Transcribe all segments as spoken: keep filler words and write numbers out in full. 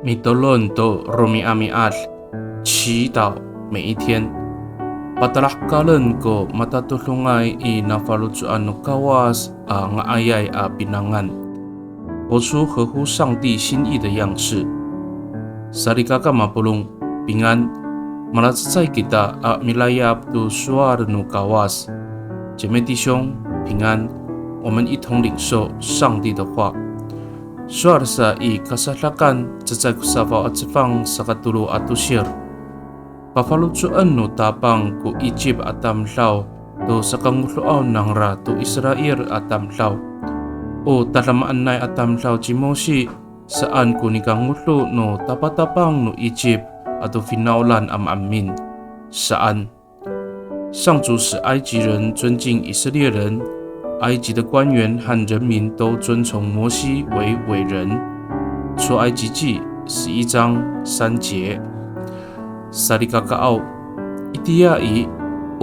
Mitolon to romi'ami'ad, 祈祷每一天。Patalahekalen ko matatodongay i nafaloco'an no Kawas a nga'ayay a pinangan. 活出合乎上帝心意的样式。Salikaka mapolong, 平安。Malacecay kita a milayap to sowal no Kawas. 姐妹弟兄，平安。我们一同领受上帝的话。Sowal sa i Kasadakan cecay ko safaw a cefang sakatolo a tosir. Pafaloco'en no Tapang ko Icip a tamdaw to sakangodoaw nangra to Israil a tamdaw. O tadamaanay a tamdaw ci Mosi, saan ko nikangodo no tapatapang no Icip ato finawlan a maemin. Saan. 上主使埃及人尊敬以色列人，埃及的官员和人民都尊崇摩西为伟人。出埃及记十一章三节。Salikakaaw, itiya i,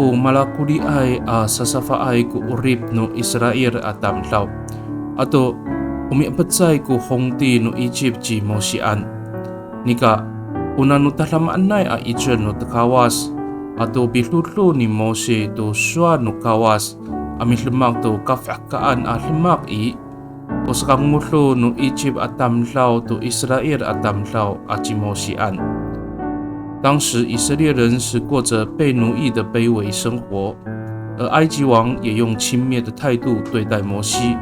o malakoliay a sasafaay ko 'orip no Israil a tamdaw, ato o mi'epecay ko hongti no Icip ci Mosian. Nika, o nano tadamaanay a 'icel no Kawas, ato pidodo ni Mosi to sowal no Kawas a midemak to kafahkaan a demak i, o sakangodo no Icip a tamdaw to Israil a tamdaw a ci Mosian. 当时以色列人是过着被奴役的卑微生活，而埃及王也用轻蔑的态度对待摩西。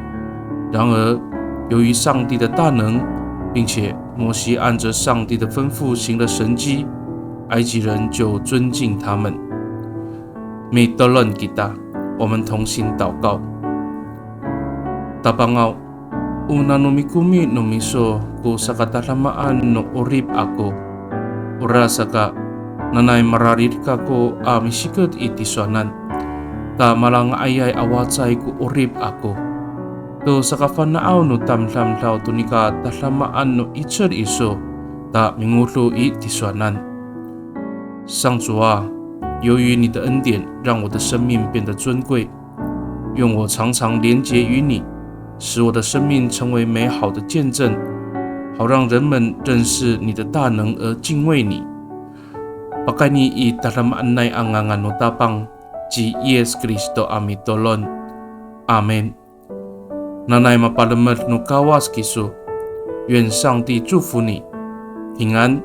然而，由于上帝的大能，并且摩西按着上帝的吩咐行了神迹，埃及人就尊敬他们。Mitolon kita, 我们同心祷告。Tapangaw, o nano mikomi no miso ko sakatadamaan no 'orip ako. Orasaka, nanay mararid kako a misiket i tisowanan, ta malanga'ayay a wacay ko 'orip ako. To sakafana'aw no tamdamdaw to nika tadamaan no 'icel iso, ta mingodo i tisowanan. 上主啊，由于你的恩典，让我的生命变得尊贵。愿我常常连结于你，使我的生命成为美好的见证，好让人们认识你的大能而敬畏你。Pakayni i tadamaanay a ngangan no Tapang, ci Yis Kristo a mitolon. Amin. Nanay mapalemed no Kawas kiso. 愿上帝祝福你，平安。